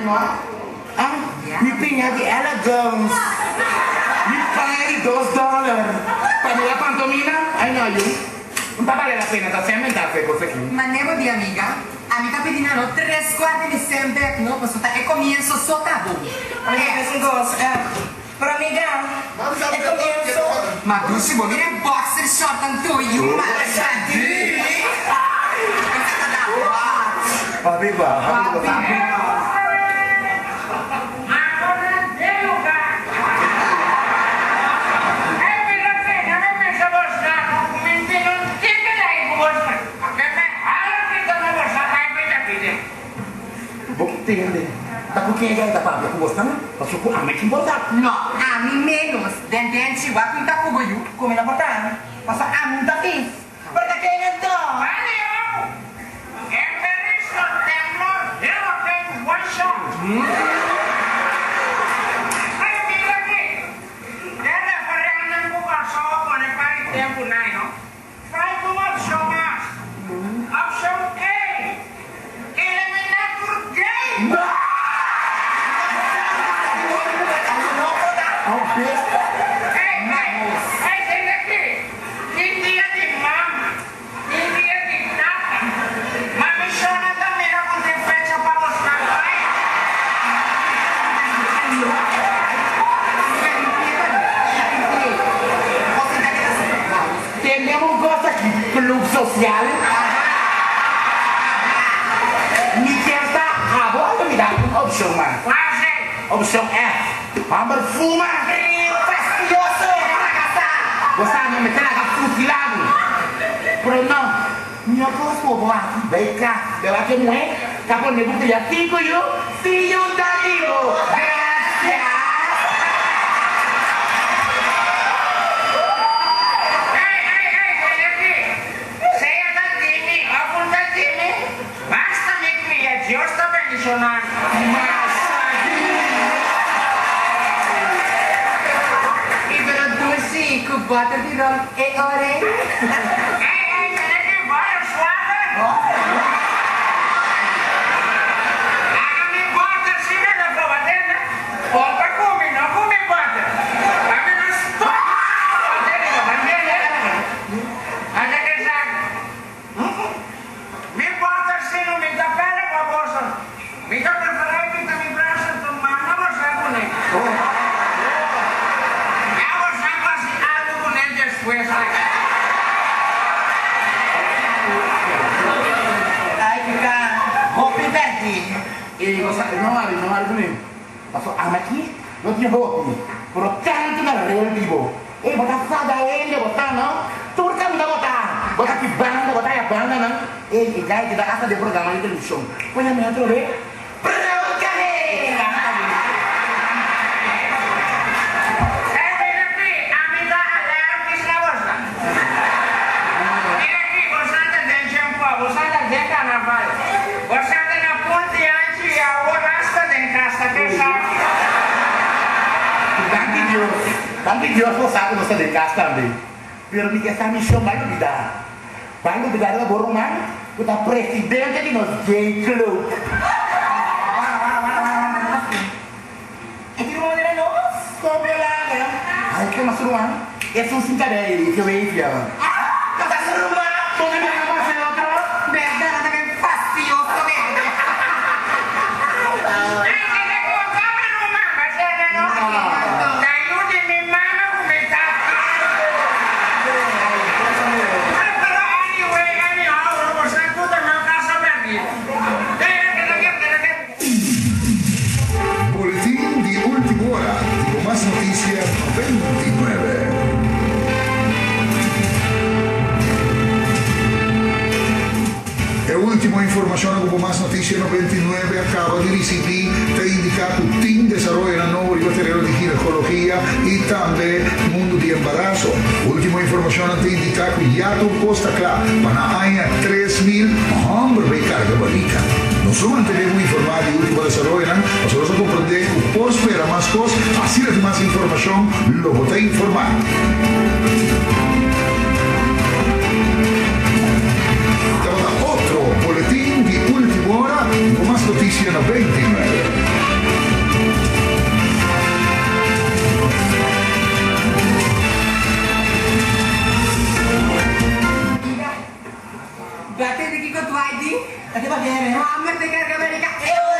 no? Ah, mi piña di Elegance, mi paña di dos dòler pa mira pantomina? Ay no yu, no ta bale la pena, ta semper ta hace e cos aki. Manera bo di amiga, ami ta pidi nan no tres cuarto di cent bek no, pasobra ta e comienzo so ta bon. Ami ta pensa un cos, pero amiga, e comienzo. Ma dushi bo mira e boxer short nan tur yu masha di. Esaki ta hot. Papi ba, papi ba. Bo tende ta ku ken e ta papia ku bosnan? Pasobra ku ami ki importá. No, ami ménos. Den denchi wak un ta ku bo yu. Ku mi no por ta, pasobra ami un ta fis. Pero ta ken anto? Tenemos un cos aki, Club Social. Mi kier sa abo a lo mi da un opcion mas. Opcion F, Homber fuma. Fastidioso, fracasa. Bo sa no mester laga fusila bo. Pero no, mi no cos cu bo aki bay cas beba ke muhe ta pone bo cria cinco yu sin yunta di bo. Gracias. I pero dushi ku butter di rom e ore. Ay kika hopi pèrdí. E no sa, no hari, no hari kuné. Paso ami aki no tin hopi, pero tantu na rel di bo. E bo ta fada hende, bo sa no? Tur kaminda bo ta, bo ta ki banda, bo ta aya bandanan. Ey, e guy ki ta hasta den programa di televishon. Pone mi atrobe. Pronto Danki Dios, danki Dios bo sa ku nos ta den kas tambe. Pero mi ke sa mishon bai lubida. Bai lubida riba bo ruman ku ta presidente di nos gay club. E tin un manera nos? Kon bo laga? Ai ke mas ruman? Esun sin cabello y ke wavia. Ah! Ta su ruman! Bo ta mira mas e otro? Berdad nan ta ben fastioso berde. Boletin di ultimo ora di bo Mas Noticia 99. E ultimo informacionnan cu bo Mas Noticia 99 a caba di ricibi ta indica cu tin desaroyonan nobo riba tereno di ginecologia y tambe mundo di embaraso. Ultimo informacionnan ta indica cu ya tur cos ta cla pa na aña 3000 homber bay carga barica. Nos lo mantene bo informa di ultimo desaroyonan pasobra nos a comprende cu por spera mas cos, asina tin mas informacion lo bo ta informa. Tabata otro boletin di ultimo ora, bo mas noticia 99. B'a tende kiko Dwight di? Ta ki bakere? Hammer ta karga Amérika.